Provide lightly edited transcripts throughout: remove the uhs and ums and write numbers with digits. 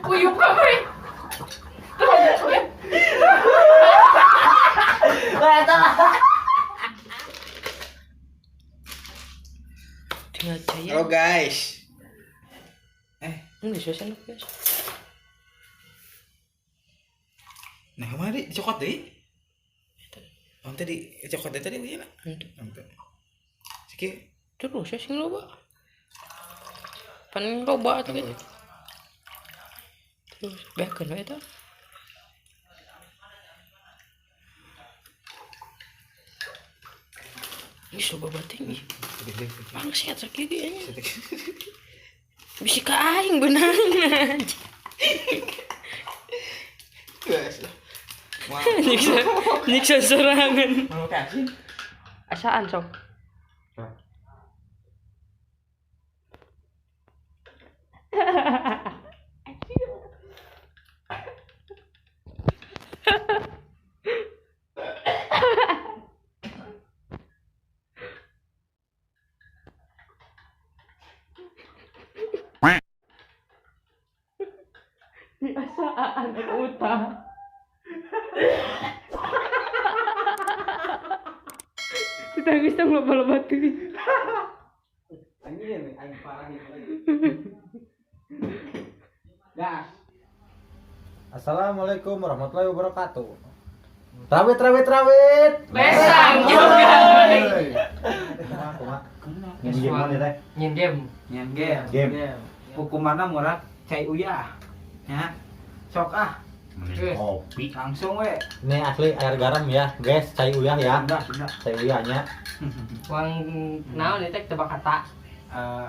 Uyup kabeh. Tinggal caya. Halo guys. Ini suasana guys. Nah, kemarin dicokot deui. Oh, tadi dicokot deui tadi ieu. Henteu. Siki. Terus ya sing loba. Pan loba atuh gitu. Terus beakeun we eta. Ih, loba bating ih. Bangset sakieu ge anjing. Bisi ka aing beunang. Guys. Wah. Nyiksa, nyiksa sorangan. Mau kasih. Asaan sok. Di asaan aku utah. Ditangis tong loba-loba teuing. Anjing, aing parah nih. Gas. Assalamualaikum warahmatullahi wabarakatuh. Rawit rawit rawit. Besang juga. Kumaha kumaha. Nyen game mana teh? Nyen game. Nyen game. Game. Hukumanna murah cai uyah. Ya. Sok ah, Geus. Kopi. langsung we. Ini asli air garam ya, guys, cai uyah ya. Sudah, sudah. Cai uyahnya. Uang naon ieu teh tebak kata.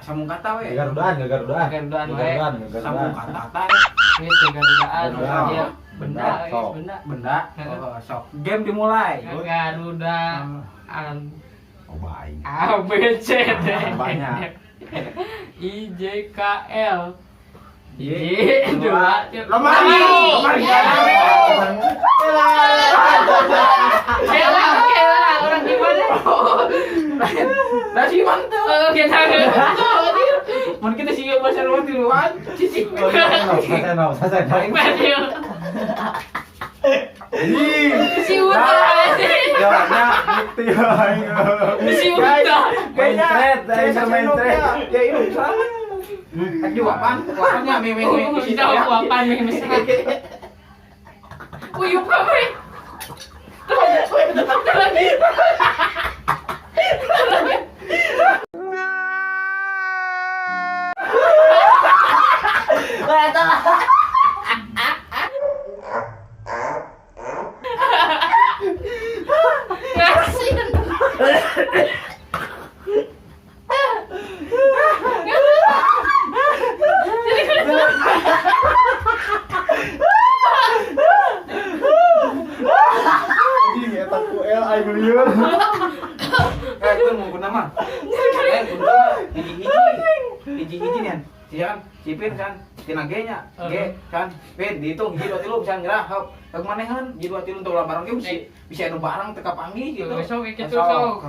Sambung kata we. Garudaan, garudaan. Garudaan we. Garudaan, garudaan. Sambung kata teh. Geus garudaan. Garudaan. Iya, benda, Benda, geus sok. benda. Benda. Oh, sok. Game dimulai. Garuda an Oh, baik. A B C D Banyak. I J K L Y, J dua Lemari. Lemari. Kela, kela, orang gimana? Nasi mantap. Oh, kita. Mun kita sih bahasa luar di luar, cicik. Selesai, selesai. Maju. Ih. Si Uta. Jawabnya gitu ya. Si Uta. Main thread, aing main thread. Ya iya, selamat. Kan juapan, wapannya meme meme. Kita wapan meme mesra. Uyup kabeh. Ngasih. Anjing eta ku L aing lieur. Eh, gue mau guna mah. Eh, guna hiji-hiji. Hiji-hiji nian. Sian, cipin kan, tina G nya. G kan, pin dihitung hiji dua tilu bisa ngerah. Hok, hok manehan hiji dua tilu untuk barang ge bisa bisa anu barang teu kapanggih gitu. Sok gitu sok.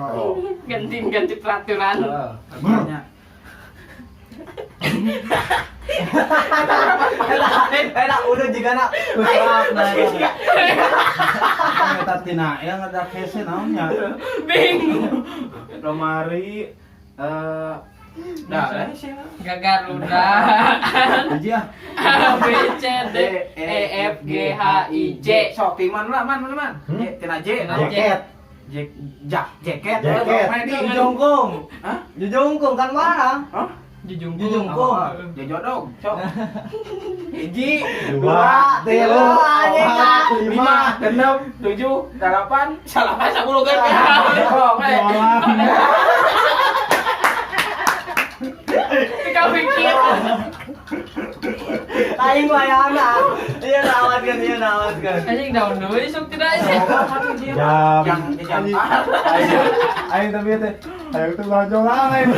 Ganti ganti peraturan. Heeh, makanya. Enak udah jika nak usap nah. Eta tina el ngadak hese naon nya. Bingung. Lemari Dah, lah sih. Garuda. hiji ah. A B C D E F G H I J. Sok timan lah man, man, man. J, tina J, Tina naon? J. Jaket. J, jak, jaket. Jaket. Mana di? Jujungkung. Hah? Jujungkung kan barang. Hah? Jujungkung. Jujungkung. Jojodog, sok. Hiji, Dua, tilu, empat, lima. 5, 6, 7, 8, 9, 10 kan. Sok, eh. Kau pikir. Aing mah ayana. Iya rawat kan, iya rawat kan. Anjing daun deui sok tidak sih. Jam. Jam, jam. Aing tapi teh. Aing tuh jolang aing.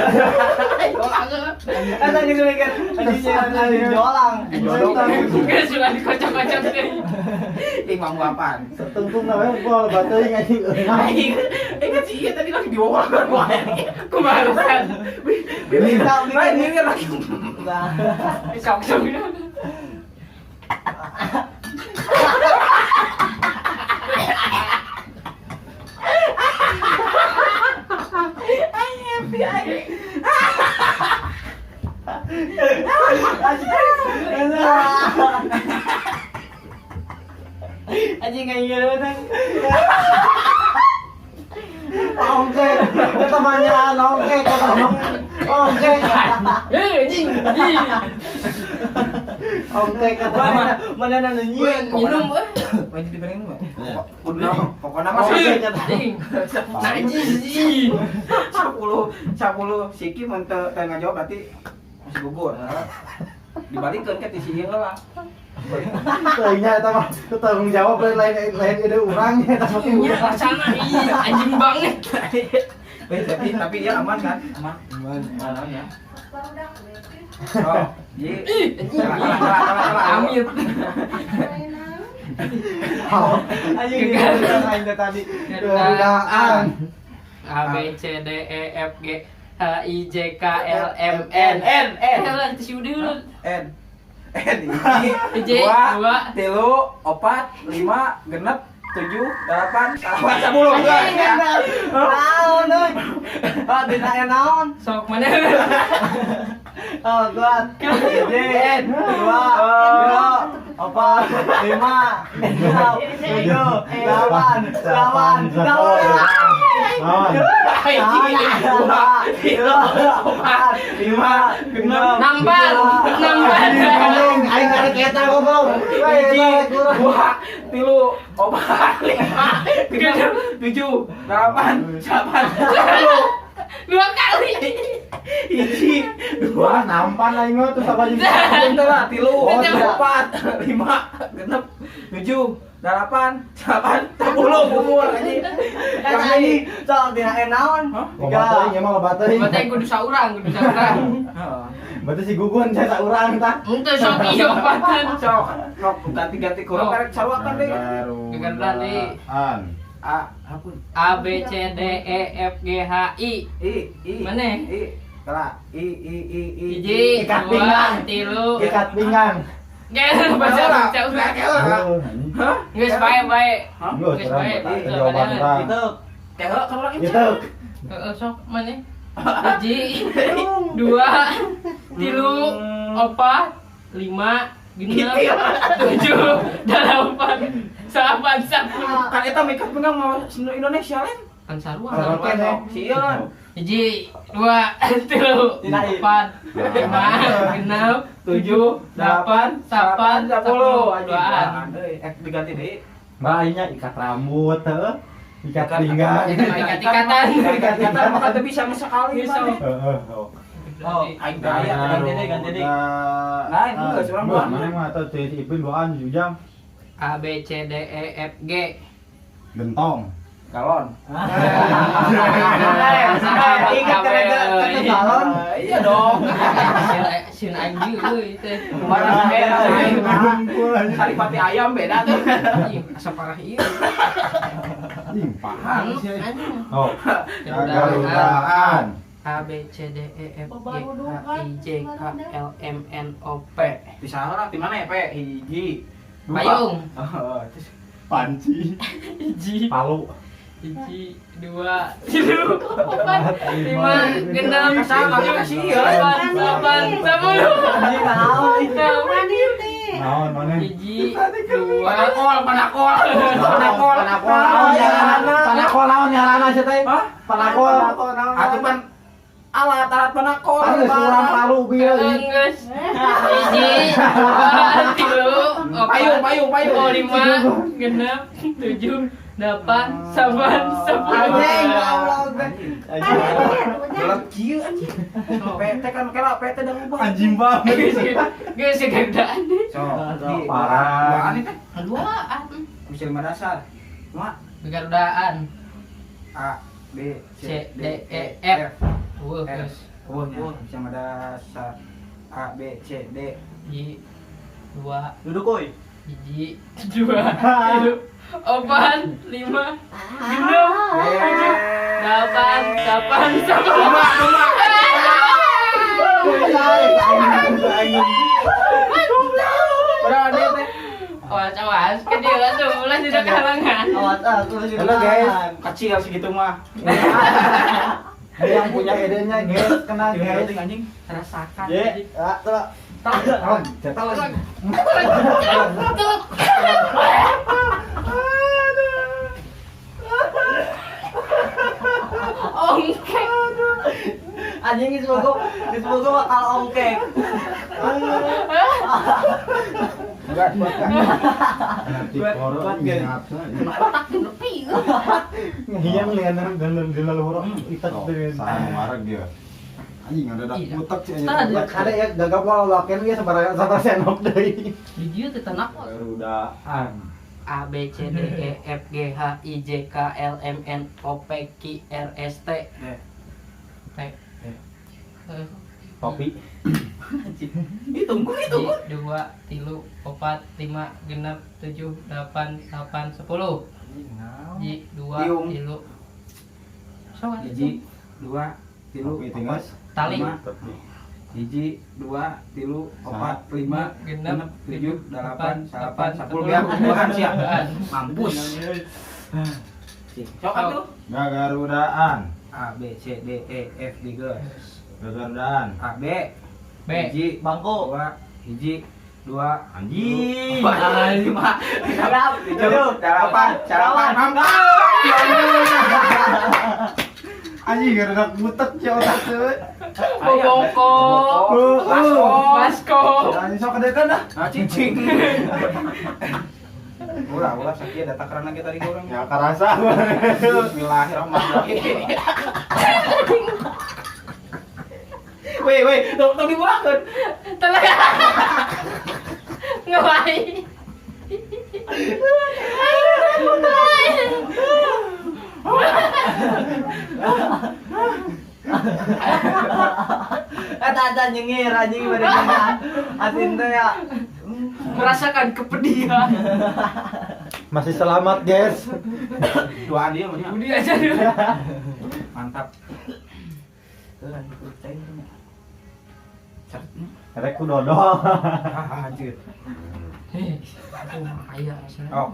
Eta jeung mikir anjing anjing jolang. Geus sudah dikocok-kocok deui. Lima apaan? Setengtung namanya gua bateuing anjing. Aing, ingat sih iya tadi lagi diwolah kan gua. Kumaha kan? Minta Lain ini lagi. Nah. Sok sok. Anjing aing ngareunan. Ongke, eta mah nyaan ongke kata mah. Ongke. Eh, anjing. Ih. Ongke kata mah. Mana mana nu nyieun. Minum eh. Wajib diberi mah. Kudu pokoknya mah Ongke kata. Anjing. Nah, anjing. Anjing. 10 10 siki mun teu teu ngajawab berarti masih gugur. Dibalikeun ke ti si ieu lah. Teuingnya eta mah teu tanggung jawab lain lain lain ide urang nya eta mah. Nya rasana ih anjing banget. Eh, tapi dia aman kan? Aman. Aman. Aman ya. Oh, jadi Ih, anjing. Salah, salah, salah, salah. Amit. Anjing ngareunan aing teh tadi. Garudaan. A B C D E F G H I J K L M N N N L si Udi dulu. N N hiji Hiji, dua dua. tilu opat lima genep tujuh delapan delapan sepuluh. Naon euy? Ah, dina naon? Sok mana? Oh, kuat. Hiji, dua, tiga, empat, lima, enam, tujuh, delapan, delapan, delapan. Naon? Hiji dua tilu opat lima genep Nampan, nampan. Anjing, aing karek eta goblok. hiji dua tilu opat lima genep tujuh delapan delapan sepuluh. Dua kali. Hiji Dua nampan aing mah terus apa jeung Bentar lah, tilu, Oh, tidak. opat, lima, genep, tujuh, delapan, delapan, sepuluh, umur anjing. Eh, anjing, sok dina naon? Hah? Loba teuing emang loba teuing. Berarti kudu saurang, kudu saurang. Heeh. Berarti si Gugun saya saurang tah. Untuk sok iya opatan. Sok, sok ganti-ganti kurang karek saruakan deh. Garudaan deui. An. A, hapun. A B C D E F G H I. I, I. Mana? I, telah. I, I, I, I. Hiji, Ikat dua, pinggang. tilu. Ikat pinggang. Gak baca baca urang. Aduh, anjing. Hah? Geus bae bae. Hah? Geus Geus urang bae. tah jawaban urang. Itu. Kehe kan urang Gitu. Heeh, sok mana? Hiji, dua, tilu, opat, lima, genep, tujuh, delapan, delapan, sepuluh. Kan eta mikat pinggang mau Indonesia lain. Kan sarua. Sarua kene. Sieun. Hiji, dua, tilu, empat, lima, genep, tujuh, delapan, delapan, sepuluh, duaan. Deui, eh diganti deui. Mbak aingnya ikat rambut heuh. Ikat pinggang. Itu mah ikat-ikatan. Ikat-ikatan mah teu bisa sekali Bisa. mah. Heeh. oh. Oh, Aing teh aya ganti deui, ganti deui. Lain, geus urang duaan. Mana mah atuh si Ipin duaan si Ujang. A B C D E F G. Gentong. Galon. Ingat karena balon. Iya dong. Sin anjing euy teh. Kemarin beda aing. Saripati ayam beda tuh. Ih, asa parah ieu. Anjing paham sih. Anjing. Oh. Garudaan. A B C D E F G H I J K L M N O P. Di sana di mana ya, P? Hiji. Dua. Payung. Oh, terus Panci. Hiji, Palu. hiji, dua, tilu, empat, lima, genap, Kasih, kasih, ya. delapan, delapan, sepuluh. Anjing naon? Enam, Naon mana? hiji, dua, Panakol, panakol. Panakol. Panakol naon ngaranna? Panakol naon ngaranna sia teh? Hah? Panakol. Atuh pan alat-alat panakol. Pan geus urang palu bieu. Enggeus. Hiji, dua, tilu, opat, Payung, payung, payung. oh, lima, genep, tujuh, delapan, delapan, sepuluh. Anjing, goblok teh. Gelap kieu anjing. PT kan kela PT dah ubah. Anjing banget. Geus gegedaan. So, di Parah. Duaan itu Duaan. bisa lima dasar. Cuma Garudaan. A B C D E F. Wah, F. geus. Oh, bisa lima dasar. A B C D. Hiji, dua, Duduk oi. hiji, dua, tilu, opat, lima, genep, tujuh, delapan, delapan, sepuluh. Lima, lima. Udah ada teh. Awas, awas, ke dia tuh mulai tidak kalangan. Awas ah, tuh Halo, guys. Kecil segitu mah. Yang punya idenya guys, kena guys. Anjing. Rasakan. Ye, ah, tuh. Telak. Telak. Telak. Ongkek. Anjing geus bogo bakal ongkek. Enggak, buat Buat guys. Otak nepi. Ngihang lian dan di luhur itat tuh. Sama marah dia. Anjing ada dak butak sih anjing. Ada ya gagap walau laken ya sabaraha sabaraha sendok deui. Di dieu teh tanah kok. Garudaan. A B C D E F G H I J K L M N O P Q R S T T. Topi. Hitung, hitung. 2 3 4 5 6 7 8 8 10. Ji 2 3. Hiji 2 3 4 tali. Hiji 2 3 4 5 6 7 8 9 10. Biar bukan siap. Mampus. Sok atuh. Gagarudaan. A B C D E F G G. Gagarudaan. A B B hiji bangko 2 hiji 2 anjing 5 6 7 8 9 mampus. Anjing gara-gara butek ya otak tuh. Boboko. Basko. Anjing sok kedekan dah. Ah cicing. Ulah ulah sakieu data karena kita tadi urang. Ya karasa. Bismillahirrahmanirrahim. Weh weh, tong tong dibuakeun. Telah. Ngawai. Eta ada nyengir anjing mereka. Asin teh ya. Merasakan kepedihan. Masih selamat, guys. Doa dia mah. Udah aja dulu. Mantap. Rek ku dodol. Ah anjir. Hei, aya rasana. Oh.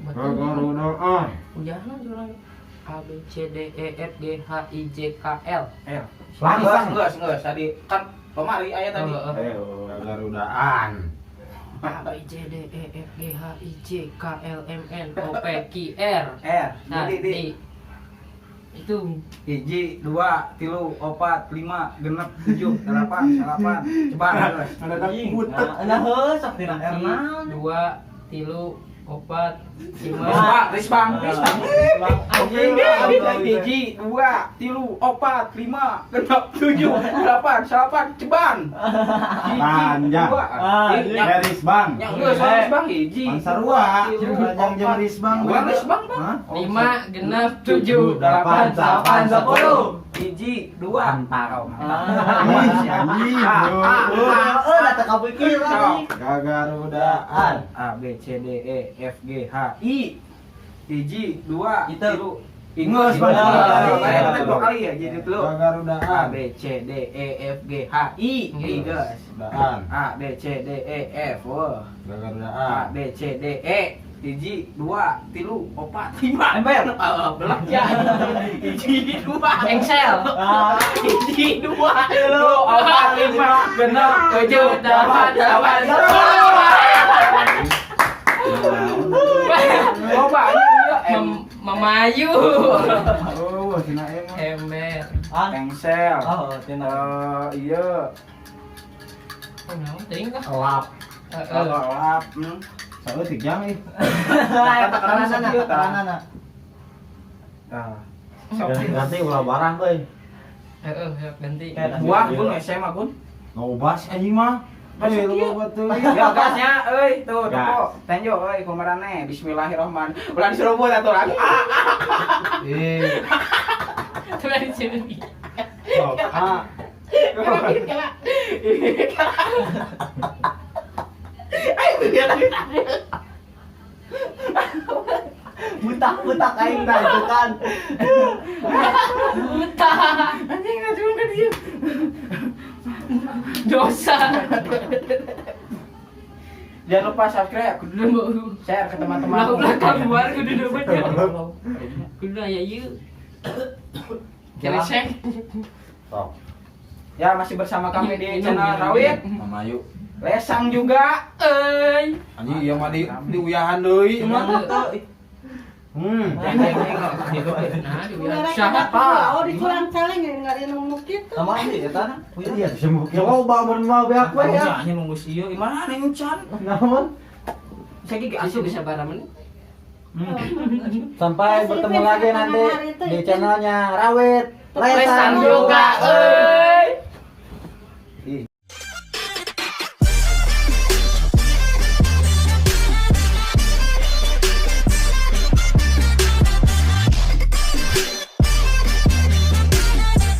Gagarudaan. Ujahna jualan A B C D E F G H I J K L. L. Langsung. Enggak, tadi kan kemari aya tadi. Gagarudaan. A B C D E F G H I J K L M N O P Q R. R. Nah, Jadi di itu hiji, 2, 3, 4, 5, 6, 7, 8, 9. Coba geus. Ada butek. Nah, heuh sok dina R naon. 2 3 4 5. Risbang, risbang. Hiji, 2, 3, 4, 5, 6, 7, 8, 9, ceban. Panjang. Hiji, Risbang. yang geus risbang hiji. Pansarua. Panjang jeung risbang. Urang risbang, Bang. 5 6 7 8 9 10. Hiji, 2. Mantap. Anjing. Heeh, da teu kapikir anjing. Gagarudaan. A B C D E F G H I. Hiji, 2, Itu. 3. Ingus, Bang. Dua kali ya, jadi dulu. A Gagarudaan. B C D E F G H I. I guys. Garudaan. A B C D E F. Wah. A Gagarudaan. B C D E. Hiji, 2, 3, 4, 5. Ember. Belak ya. Hiji, 2. Engsel. Hiji, 2, 3, 4, 5, 6, 7, 8, 9, 10. Coba iya M Mamayu. Oh, tina M. Ember. Ah. Engsel. Oh, tina. Iya. Oh, naon teuing kah? Lap. Heeh. Lap. Saeutik jang ih. Tekanan, tekanan. Nah. Ganti ulah barang euy. Heeh, ganti. Buah gun SMA gun. Ngobas anjing mah. Eh, loba teuing. Ya gasnya euy tuh toko. Tenjo euy kumarane. Bismillahirrahmanirrahim. Ulah diserobot atuh lagi. Eh. Tuh di sini. Sok A. Ayo biar. Butak-butak aing tah itu kan. Buta. Anjing ngacung ka dieu. Dosa. Jangan lupa subscribe, Kudu mau. share ke teman-teman. Ulah ulah keluar kudu dobat ya. Kudu aya ieu. Keresek. Sok. Ya, masih bersama kami di Minum, channel minum, Rawit. Mamayu. Lesang juga. Euy. Anjing ieu mah di uyahan deui mah. Nah, di wilayah siapa? Oh, di kurang celeng ya nggak ada nunggu gitu. Sama ini ya tanah. Iya, bisa mau loba mun mau beak we ya. Anjing nunggu ieu, mana yang can? Naon? Saya gigi Asup asup bisa bara menit. Sampai bertemu lagi nanti di channelnya Rawit Lesang juga, euy.